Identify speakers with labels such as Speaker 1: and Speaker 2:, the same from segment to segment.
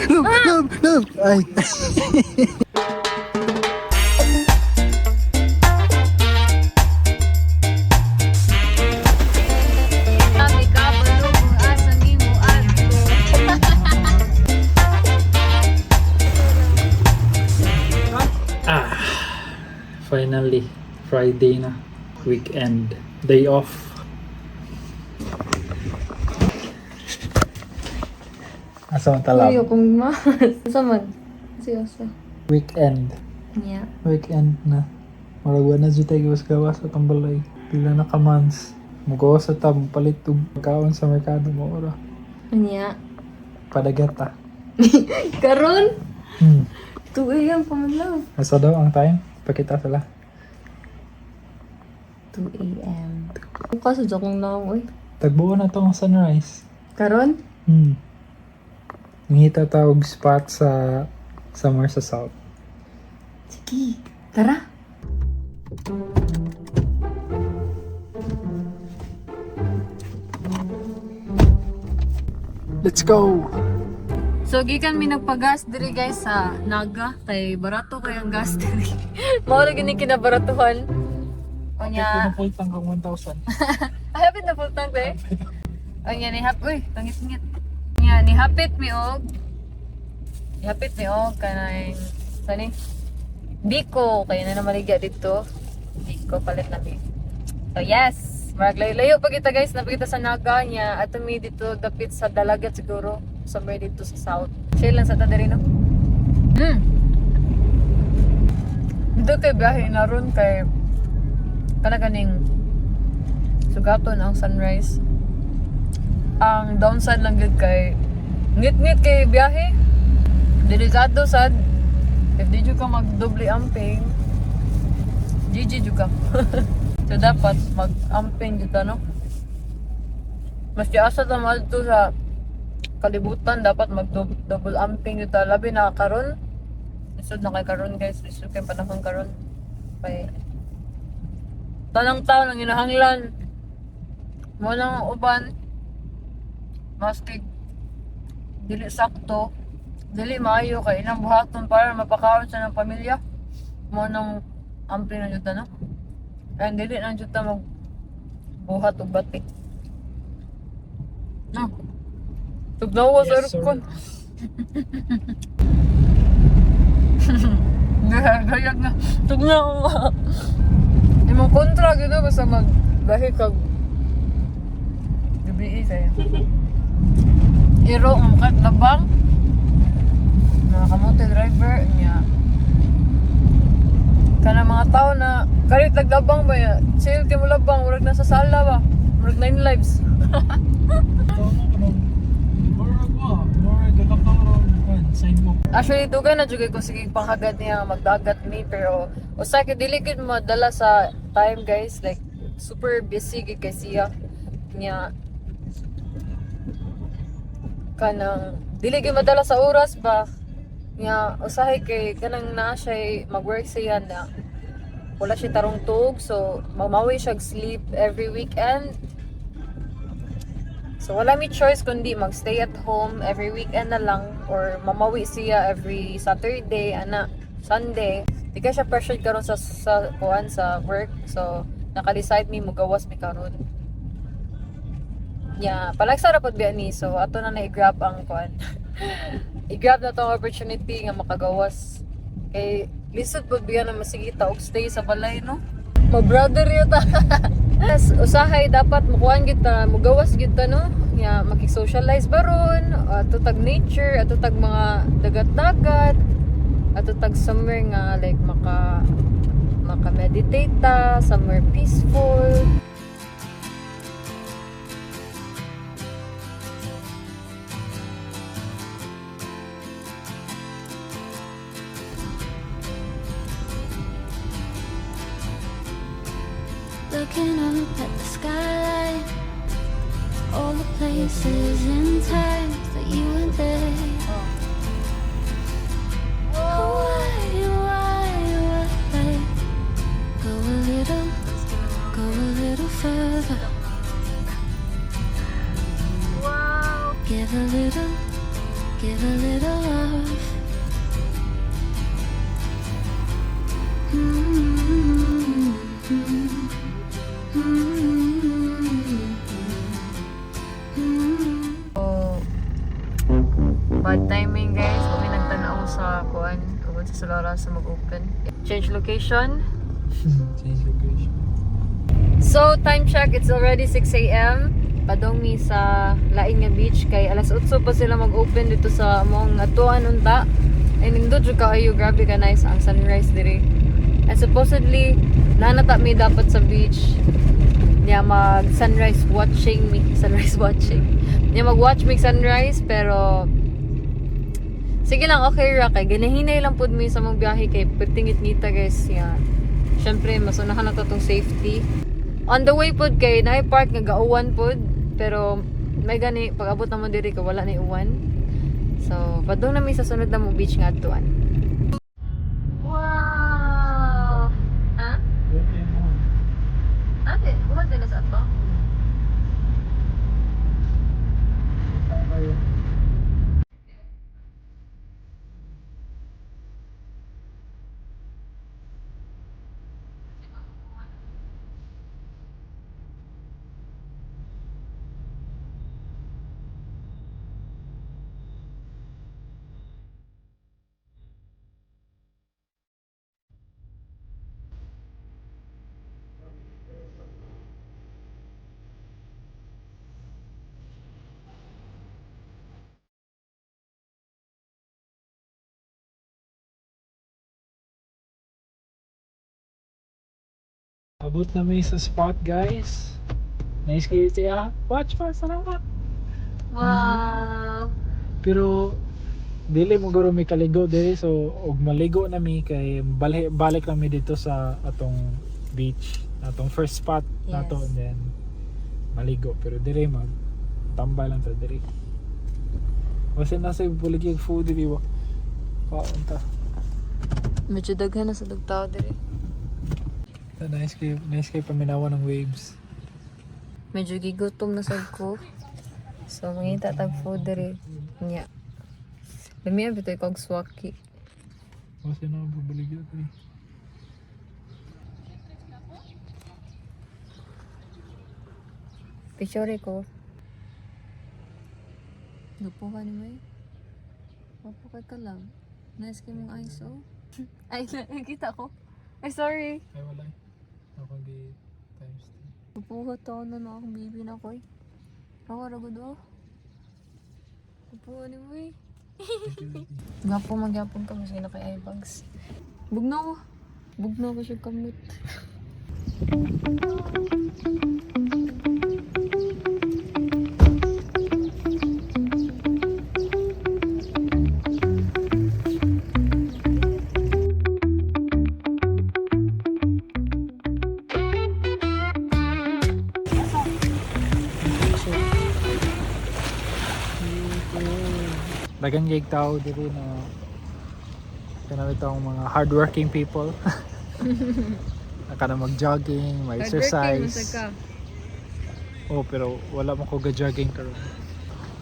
Speaker 1: Love, love, love. Ay.
Speaker 2: Sabi ka, balog kung asa nimo adto.
Speaker 3: Ah, finally, Friday na. Weekend. Day off. Asa man talab?
Speaker 2: Uy, kung mas. Asa man? Seryoso.
Speaker 3: Weekend.
Speaker 2: Yeah.
Speaker 3: Weekend na. Murag wa na jud tayo gawas-gawas sa tambalay. Pila na ka months. Mugawas sa tam palit og pagkaon sa merkado mo ora.
Speaker 2: Anya.
Speaker 3: Padagat ta.
Speaker 2: Karon? 2 a.m. pa man lang.
Speaker 3: Asa daw ang time? Pakita sila.
Speaker 2: 2 a.m. Kaso joke lang na ako eh.
Speaker 3: Tagbuo na to ang sunrise.
Speaker 2: Karon?
Speaker 3: Nangita ta og spot sa somewhere sa south.
Speaker 2: Sige. Tara.
Speaker 3: Let's go!
Speaker 2: So gikan mi nagpagas diri guys sa Naga kay barato kay ang gas diri. Mao lagi ni kinabaratuhan. Unya,
Speaker 3: Full tank ang 1,000.
Speaker 2: ay, hapit na full tank eh. Unya ni hap, uy, tangit-ngit. Unya ni hapit mi og kanang sani Biko kay na namaligya dito. Biko palit na mi. So yes, marag layo-layo pa kita guys, napakita sa Naga niya ato mi dito dapit sa Dalagat siguro, somewhere dito sa south. Chill lang sa ta diri no. Dito kay biyahe na ron kay kana kaning sugaton ang sunrise. Ang downside lang gud kay ngit-ngit kay biyahe. Delikado sad. If di jud ka magdoble amping, GG jud ka. So dapat mag-amping jud ka no. Maski asa ta maadto sa kalibutan dapat mag double amping jud ta labi na karon. Lisod na kay karon guys, lisod kay panahon karon. Kay tanang tao nang hinahanglan. Mo nang ang uban maski dili sakto, dili maayo kay ilang buhaton para mapakaon sa ng pamilya. Mo nang amping na jud ta no. And dili na jud ta mag buhat og batik. No. Tugnawa sa
Speaker 3: Yes, sir.
Speaker 2: aircon. Gayag na. Tugnawa. Imong kontra gyud no, basta mag bahi kag gabi kay. Iro ang kat labang. Mga kamote driver niya. Kana mga tao na kalit naglabang ba ya? Chill kay mo labang, murag nasa sala ba? Murag nine lives. Actually, dugay na jud kay ko sige panghagad niya magdagat mi pero usa kay dili gid madala sa time guys, like super busy gid kay siya niya kanang dili gid madala sa oras ba niya. Usahay kay kanang naa siya mag-work siya na wala siya tarong tuog, so mamawi siya og sleep every weekend. So wala mi choice kundi mag-stay at home every weekend na lang or mamawi siya every Saturday ana Sunday. Di ka siya pressured karon sa kuan sa work. So naka-decide mi mugawas mi karon. Yeah, palagsa ra pud biya ni. So ato na na-grab ang kuan. I-grab na tong opportunity nga makagawas. Kay lisod pud biya na masigita og stay sa balay no. Ma-brother yun ta. Yes, usahay dapat mukuan gid ta, mugawas gid ta no. Nga makig-socialize baron, ato tag nature, ato tag mga dagat-dagat, ato tag somewhere nga like maka meditate ta, somewhere peaceful.
Speaker 4: Looking up at the skyline, all the places and times that you were there. Why? Go a little further.
Speaker 2: Wow.
Speaker 4: Give a little, give a little.
Speaker 2: Bad timing, guys. Kami nagtanaw sa kuan ug sa Solora sa mag-open. Change location.
Speaker 3: Change location.
Speaker 2: So, time check, it's already 6 a.m. Padong mi sa Lain nga beach kay alas 8 pa sila mag-open dito sa among atuan unta. And nindot jud kaayo, grabe ka nice ang sunrise diri. And supposedly nanata mi dapat sa beach niya mag sunrise watching mi, sunrise watching. Niya mag-watch mi sunrise, pero sige lang, okay ra kay ginahinay lang pud mi sa mong biyahe kay pertingit nita, guys, ya. Syempre mas unahan na to tong safety. On the way pud kay naay park nga gauwan pud, pero may gani pag abot naman diri ka wala ni uwan. So, padung na mi sa sunod na mo beach nga adtuan. Wow! Ha? Ate, uwan din na sa ato?
Speaker 3: Abot na mi sa spot, guys. Nice kayo siya. Watch pa, salamat.
Speaker 2: Wow!
Speaker 3: Pero dili mo guro mi kaligo diri, so og maligo na mi kay balik, balik na mi dito sa atong beach, atong first spot nato, and then maligo, pero diri mag tambay lang ta diri. Kasi nasa buligig food diri wa kaon ta.
Speaker 2: Medyo daghan na sa dugtao diri.
Speaker 3: Nice kay paminawa ng waves.
Speaker 2: Medyo gigutom na sad ko. So, mangita tag food diri. Nya. Lamiya bitoy kog swaki.
Speaker 3: Kasi na buligig diri.
Speaker 2: Picture ko. Gupo ka ni May. Mapukay ka lang. Nice kay mong eyes, oh. Ay, nakita ko. Ay, sorry.
Speaker 3: Ay, wala eh. Ako gi times two.
Speaker 2: Gupuha to na na akong baby na ko eh. Ako, ragod oh. Gupuha ni May. Gwapo magyapon ka, mas na kay eye bags. Bugnaw ko. Bugnaw ko siya kamot.
Speaker 3: Dagan kay tao diri na kanang itong mga hardworking people. Naka na mag-jogging, mag-exercise. Oh, pero wala mo ko ga-jogging karon.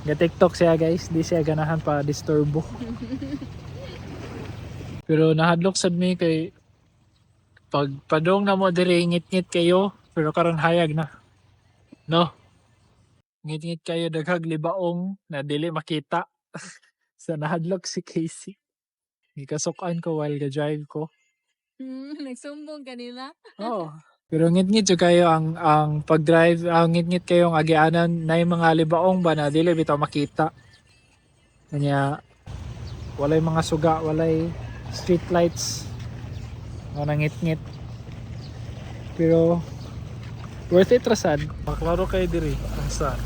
Speaker 3: Ga TikTok siya, guys, di siya ganahan pa disturbo. Pero nahadlok sad mi kay pag padong na mo diri ngit-ngit kayo, pero karon hayag na. No. Ngit-ngit kayo, daghag libaong na dili makita. Sa nahadlok si Casey. Gikasukan ko while ga-drive ko.
Speaker 2: Nagsumbong kanila.
Speaker 3: Oo. Pero ngit-ngit jud kayo ang pag-drive, ang ngit-ngit kayong agianan na yung mga libaong ba na dili bitaw makita. Kanya walay mga suga, walay street lights. Mga ngit-ngit. Pero worth it ra sad. Maklaro kay diri ang sun.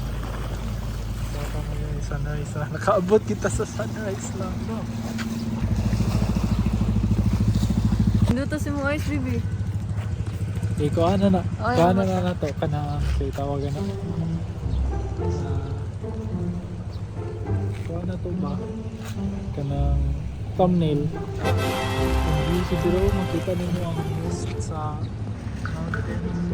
Speaker 3: Baka mo yung sunrise na. Nakaabot kita sa sunrise lang, no?
Speaker 2: Luto si mo eyes, baby.
Speaker 3: Eh, kuha na na.
Speaker 2: Ay,
Speaker 3: Kuha na
Speaker 2: mas-
Speaker 3: na na to. Kanang, kay tawagan na. Ah, kuha na to ba? Kanang thumbnail. Ang view siguro, makita ninyo ang mist sa mountains.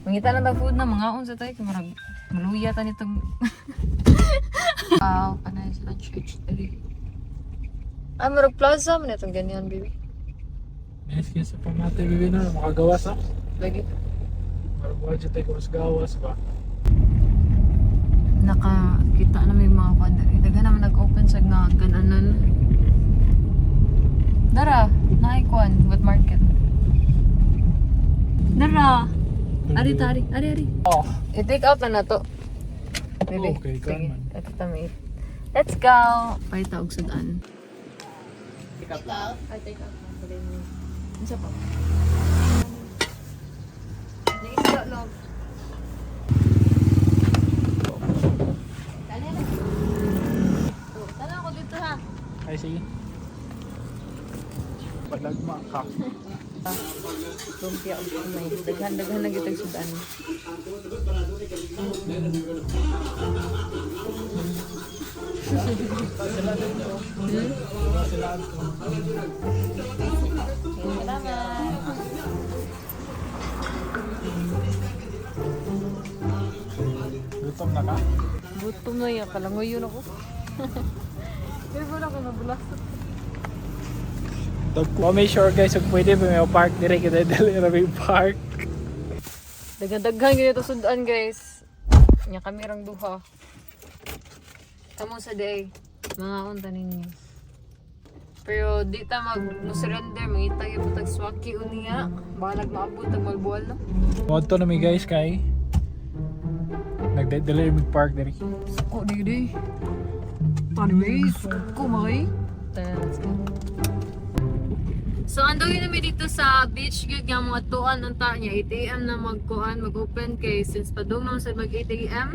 Speaker 2: Mangita lang tag food na mga unsa tayo kay murag maluya ta nitong. Wow, panay sila church diri. Ay, murag plaza man itong ganyan, baby.
Speaker 3: Nice kayo sa pamate, bibi na. Makagawas ah.
Speaker 2: Lagi.
Speaker 3: Marag wadyo tayo gawas ba?
Speaker 2: Nakakita na may mga kwan diri. Daghan naman nag-open sa nga gananan. Dara, naay kwan, wet market. Dara. Ari ta, ari, ari, ari.
Speaker 3: Oh.
Speaker 2: I-take out na na to. Bebe.
Speaker 3: Okay, kuan
Speaker 2: Sige,
Speaker 3: man.
Speaker 2: ato ta mate. Let's go. Paita og sudan. Take out? Ay, take out. Unsa pa? Naisda log. Tanaw ko dito ha.
Speaker 3: Ay, sige. Palagma ka.
Speaker 2: Lumpia og kamay. Daghan-daghan na gitag sudan. Salamat.
Speaker 3: Gutom na ka?
Speaker 2: Gutom na yan. Kalangoy yun ako. Pero wala ko nabulas.
Speaker 3: Oh, make sure guys, kung pwede pa may park dire kita dali ra may park.
Speaker 2: Daghan-daghan ganito sudan, guys. Nya kami rang duha. Tamo sa day. Mga unta ninyo. Pero di ta mag mo surrender, mangita gyud tag swaki unya. Balag maabot tag malbual na.
Speaker 3: Modto na mi guys kay nagdadali may park dire.
Speaker 2: Suko di di. Anyway, suko makay. Tara, let's go. So ando yun namin dito sa beach gyud nga mga tuan unta niya 8 AM na magkuan mag-open kay since padung naman sa mag 8 AM.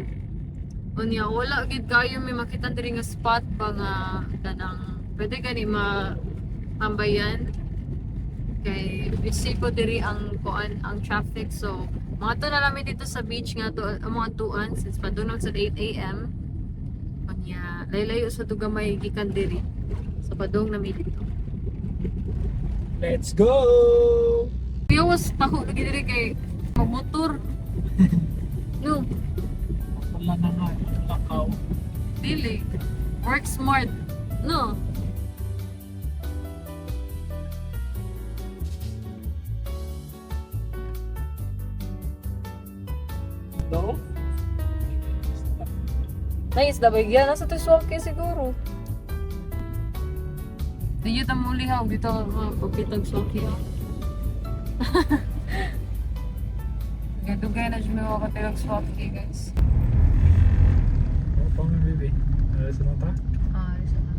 Speaker 2: Unya wala gyud kayo may makita diri nga spot pa nga kanang pwede gani ma tambayan kay busy po diri ang kuan ang traffic, so mga to na lang mi dito sa beach nga to ang mga tuan since padung naman sa 8 AM. Unya laylayo sa dugamay gikan diri, so padung na mi dito.
Speaker 3: Let's go!
Speaker 2: Kuya was taho lagi diri kay magmotor. No,
Speaker 3: Wala na nga, lakaw.
Speaker 2: dili. Work smart. No.
Speaker 3: Do?
Speaker 2: Nice da ba yan? Nasa to swaki siguro. Di yun ang muli ha. Dito pagkitag swaki ha. Dugay na siya may wakatilag swaki, guys.
Speaker 3: Oh, pang baby. Ano sa mata?
Speaker 2: Ah, isa na.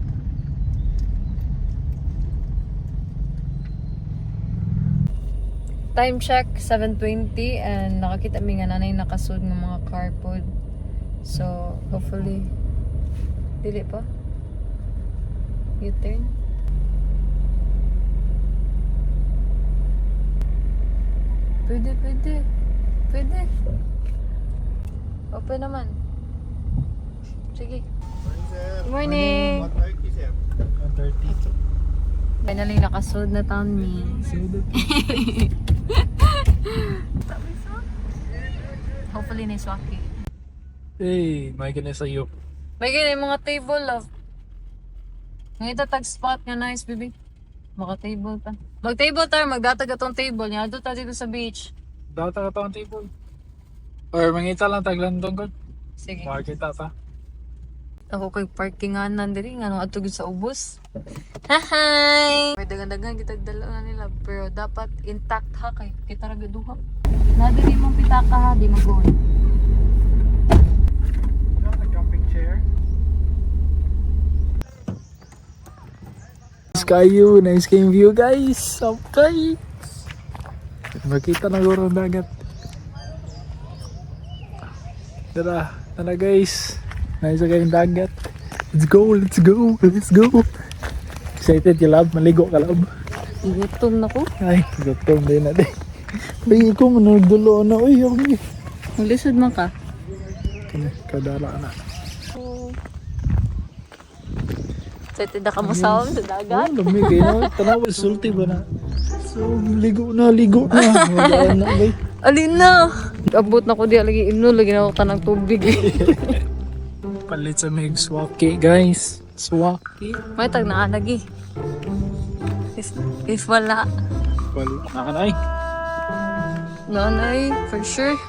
Speaker 2: Time check, 7:20, and nakakita mi nga nanay nakasud ng mga carpod. So, hopefully, dili pa. U-turn. Pwede, pwede. Pwede. Open naman. Sige.
Speaker 1: Morning, sir.
Speaker 2: Morning!
Speaker 1: 1:30, sir.
Speaker 3: 1:30.
Speaker 2: Finally, nakasud na taon mi.
Speaker 3: Sudot.
Speaker 2: Hopefully, na swaki.
Speaker 3: Hey, may ganun sa iyo.
Speaker 2: May ganyan yung mga table, love. Ngayon tag spot nga nice, baby. Maka table ta. Mag-table tayo, magdatag atong table. Nga doon tayo dito sa beach.
Speaker 3: Data ka to ang table. Or mangita lang taglandong ko.
Speaker 2: Sige.
Speaker 3: Makikita ta.
Speaker 2: Ako kay parkinganan diri nga nung adto gyud sa ubos. Hi! May dagan-dagan kitag dala na nila pero dapat intact ha kay kita ra gyud duha. Nadiri mong pitaka ha, di maguon.
Speaker 3: Camping chair. Sky view, nice game view guys. Okay. Makita na guro ang dagat. Tara, tara guys. Nice kayong dagat. Let's go, let's go, let's go. Excited ka love, maligo ka love.
Speaker 2: Gutom na ko.
Speaker 3: Ay, gutom din natin. Ay, ikaw managdulo na. Uy, ako.
Speaker 2: Maglisod man ka.
Speaker 3: Kadala na.
Speaker 2: Excited na ka mo sa dagat.
Speaker 3: Oh, lamig eh. No? Tanawa, sulti ba na? So, ligo na, ligo na. Wala na, bay.
Speaker 2: Alin na! Abot na ko di lagi imno lagi na ako tanang tubig.
Speaker 3: Palit sa mig swaki, guys. Swaki.
Speaker 2: May tag na lagi. If wala.
Speaker 3: Wala na ka na eh.
Speaker 2: Nanay, for sure.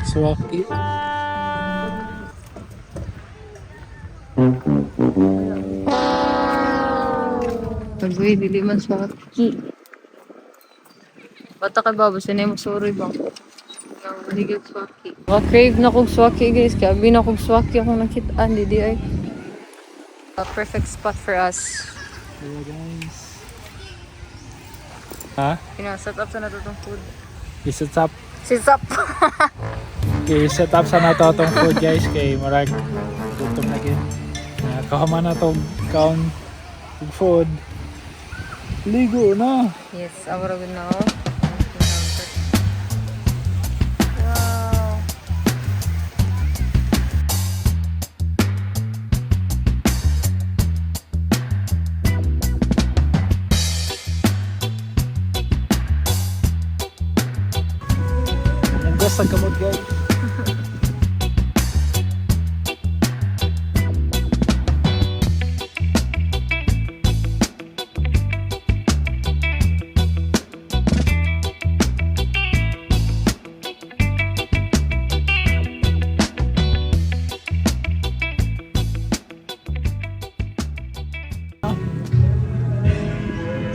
Speaker 3: Swaki.
Speaker 2: Tagoy, dili man swaki. Bata ka ba? Basta na yung magsuroy ba? Hindi swaki. Crave na kong swaki, guys. Kaya abi na kong swaki akong nakitaan. Di ay. A perfect spot for us.
Speaker 3: Hello, guys. Ha?
Speaker 2: Pina-set up sa nato tong food.
Speaker 3: I-set up.
Speaker 2: Set up!
Speaker 3: I-set up sa nato atong food, guys, kay murag gutom na gid. Kahuman na tong kaon og food. Ligo na.
Speaker 2: Yes, awara gud na oh. Wow.
Speaker 3: Nagos sa kamot, guys.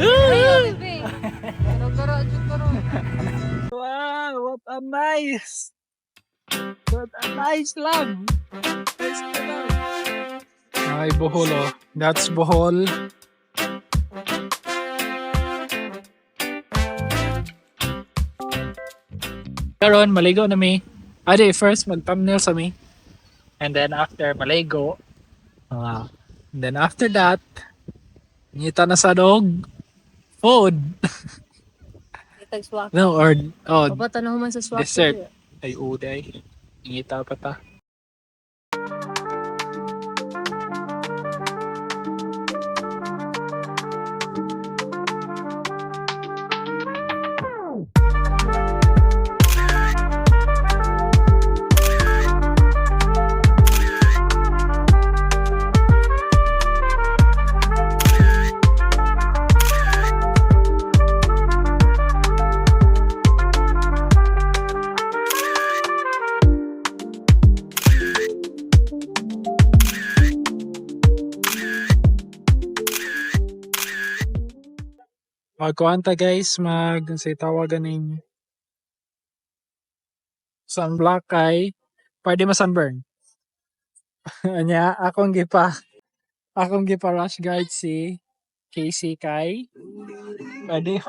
Speaker 2: Ay, bebe. Pero.
Speaker 3: Wow, what a nice love. Nice love. Ay, Bohol, oh. That's Bohol. Karon, maligo na mi. Ade, first mag-thumbnail sa mi. And then after, maligo. And then after that, ngita na sa dog. Food.
Speaker 2: Itag swaki.
Speaker 3: No, or, oh,
Speaker 2: Pabata na human sa swaki.
Speaker 3: dessert. Ay, uday. Ngita pa ta. Magkuhan ta, guys, mag say tawagan ning sunblock kay pwede ma sunburn. Anya, akong gipa rush guard si Casey kay pwede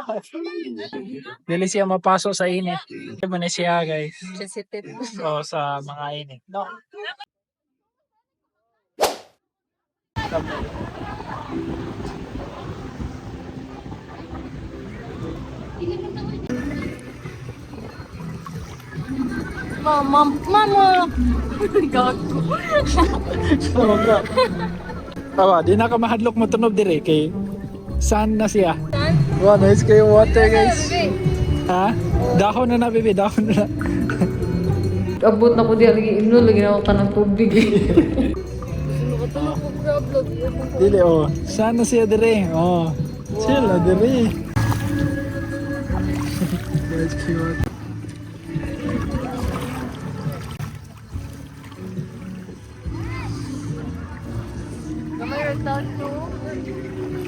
Speaker 3: dili siya mapaso sa init. Di man ni siya, guys.
Speaker 2: Sensitive.
Speaker 3: O sa mga init. No.
Speaker 2: Mama, mama. Gago.
Speaker 3: Sobra. Tawa, di na ka mahadlok mo tunob dire kay saan na siya? Wow, nice kayo water, guys. Ha? Dahon na na, baby. Dahon na na.
Speaker 2: Abot na ko diya lagi ino lagi na ako tanang tubig. Nakatulog ko grab lagi.
Speaker 3: Dili, oh. Saan na siya dire? Oh. Chill na dire. Guys, cute.
Speaker 2: Gamay ra to.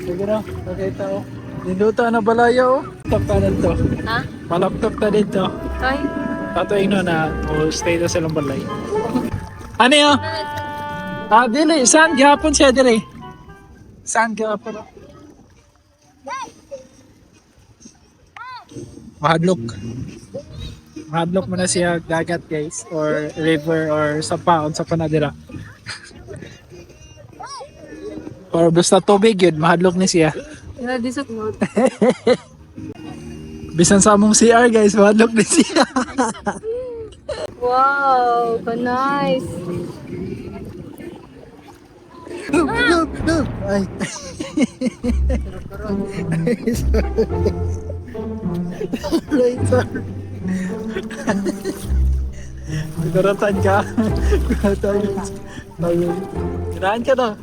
Speaker 3: Sige na, nakita oh. Ninduta na balaya oh. Laptop ta dito.
Speaker 2: Ha?
Speaker 3: Malaptop ta dito.
Speaker 2: Ay.
Speaker 3: Ato ingno na o stay na silang balay. Ano yun? Ah, dili. Saan gihapon siya dire? Saan gihapon? Mahadlok. Mahadlok mo na siya dagat, guys, or river or sapa unsa pa na dira. Or basta tubig yun, mahadlok ni siya.
Speaker 2: Ina di sa
Speaker 3: Bisan sa among CR, guys, mahadlok ni siya.
Speaker 2: Wow, ka nice.
Speaker 3: Look, look, look. Ay. Ay, sorry. Sorry, sorry. Karatan ka. Karatan. Kirahan ka na.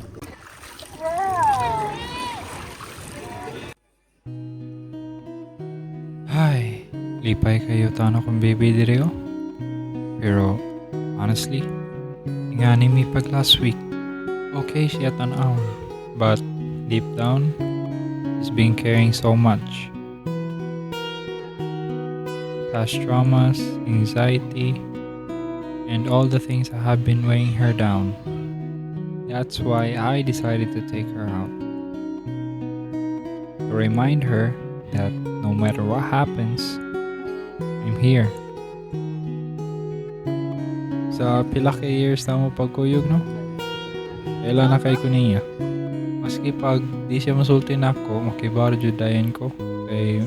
Speaker 1: Ay, lipay kayo tano kong baby dire oh. Pero, honestly, ingani mi pag last week. Okay siya tan-awon, but deep down, she's been carrying so much. Past traumas, anxiety, and all the things that have been weighing her down. That's why I decided to take her out. To remind her that no matter what happens, I'm here. Sa pila ka years na mo pagkuyog, no? Kaila na kay ko niya. Maski pag di siya masulti nako, makibaro jud dayon ko. Kay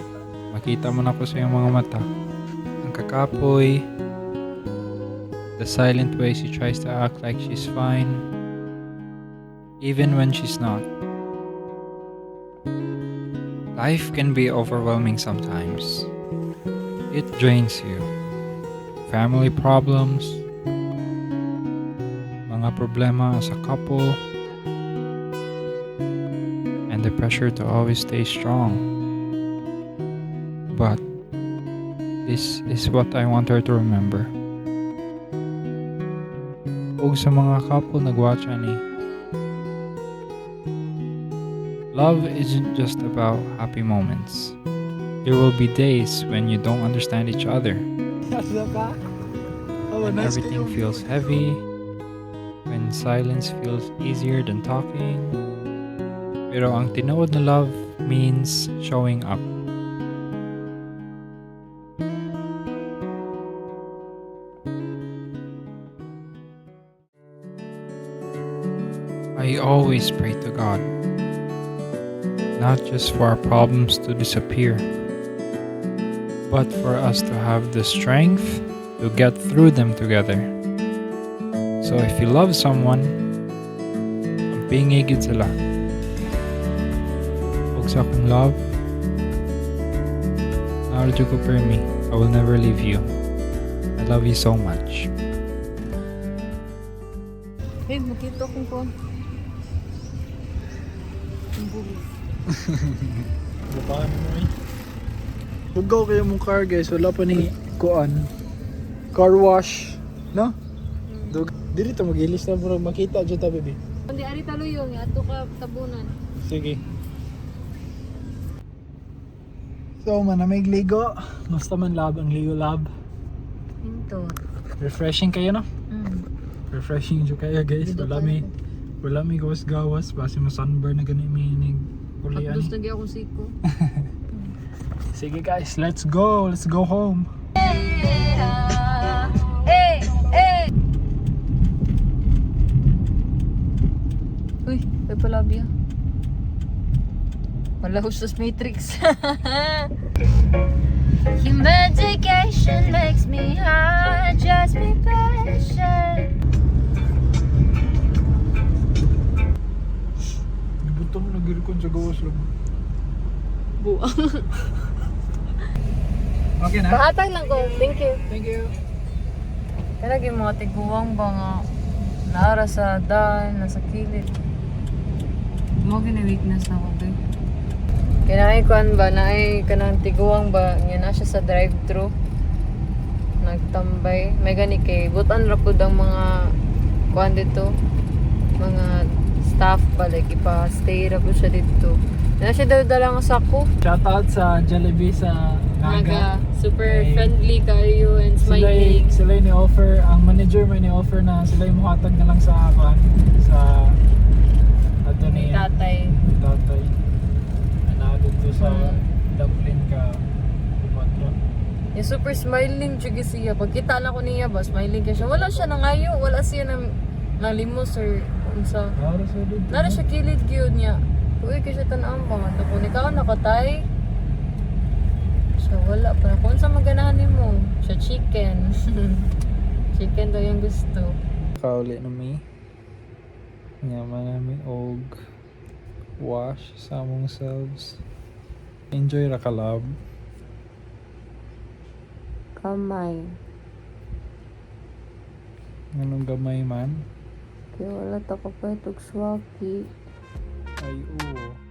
Speaker 1: makita man ako sa iyang mga mata. Ang kakapoy, the silent way she tries to act like she's fine, even when she's not. Life can be overwhelming sometimes. It drains you. Family problems, mga problema as a couple, and the pressure to always stay strong. But this is what I want her to remember. Ug sa mga couple nag-watch ani, love isn't just about happy moments. There will be days when you don't understand each other,
Speaker 3: Oh,
Speaker 1: when everything feels heavy, when silence feels easier than talking. Pero ang tinuod na love means showing up. I always pray to God, not just for our problems to disappear, but for us to have the strength to get through them together. So if you love someone, ampingi gyud sila. Ug sa akong love, naa jud ko permi, I will never leave you. I love you so much.
Speaker 2: Hey, makita akong phone. Ang buhi.
Speaker 3: Bukaan mo eh. Bugaw kayo mong car, guys. Wala pa ni kuan. Car wash. No? Dug dili ta magilis na bro. Makita jud ta, baby.
Speaker 2: Kundi ari taluyong, ato ka tabunan.
Speaker 3: Sige. So, manamig ligo. Basta man lab ang ligo lab.
Speaker 2: Hinto.
Speaker 3: Refreshing kayo, no? Refreshing jud kayo, guys.
Speaker 2: Ligo
Speaker 3: Wala
Speaker 2: kayo.
Speaker 3: may gawas-gawas. Basi mo sunburn na gani may nig uli
Speaker 2: Pakdos
Speaker 3: ani.
Speaker 2: na gyud akong siko.
Speaker 3: Sige guys, let's go. Let's go home.
Speaker 2: Hey, hey. Uy, may palabya. Wala hustos matrix.
Speaker 4: Your medication makes me high, just be patient.
Speaker 3: Gibutong na gyud kon sa gawas lang.
Speaker 2: Buang.
Speaker 3: Okay na.
Speaker 2: Pahatag lang ko. Thank you.
Speaker 3: Thank you.
Speaker 2: Kaya yung mga tiguang ba nga naara sa daan, nasa kilid. Mo gina weakness na ako, be. Kaya naay kuan ba, naay kanang tiguang ba, nga na siya sa drive-thru. Nagtambay. May gani kay butan ra pud ang mga kuan dito. Mga staff ba like ipa-stay ra pud siya dito. Na siya daw dala nga sako.
Speaker 3: Shout out sa Jollibee sa Naga.
Speaker 2: Naga, super
Speaker 3: Ay.
Speaker 2: friendly kayo and
Speaker 3: Sila
Speaker 2: smiling.
Speaker 3: sila ni offer ang manager may ni offer na sila yung muhatag na lang sa kuan sa ato ni
Speaker 2: Tatay.
Speaker 3: tatay. Ana dito sa Dublin ka Kumatra.
Speaker 2: Yung super smiling jud siya. Pagkita lang ko niya ba, smiling kay siya. Wala siya nangayo, wala siya nang nalimos or unsa.
Speaker 3: Nara sa dito.
Speaker 2: Nara siya kilid gyud niya. Uy, kay siya tan-awon ba nga to kung ikaw nakatay. Siya wala pa. Kung unsa maganahan nimo? Siya chicken. Chicken daw yung gusto.
Speaker 1: Kauli na mi. Nga man nami og wash sa among selves. Enjoy ra ka love.
Speaker 2: Kamay.
Speaker 1: Nganong gamay man.
Speaker 2: Kaya wala ta ka pa itog swaki.
Speaker 1: Ay oo.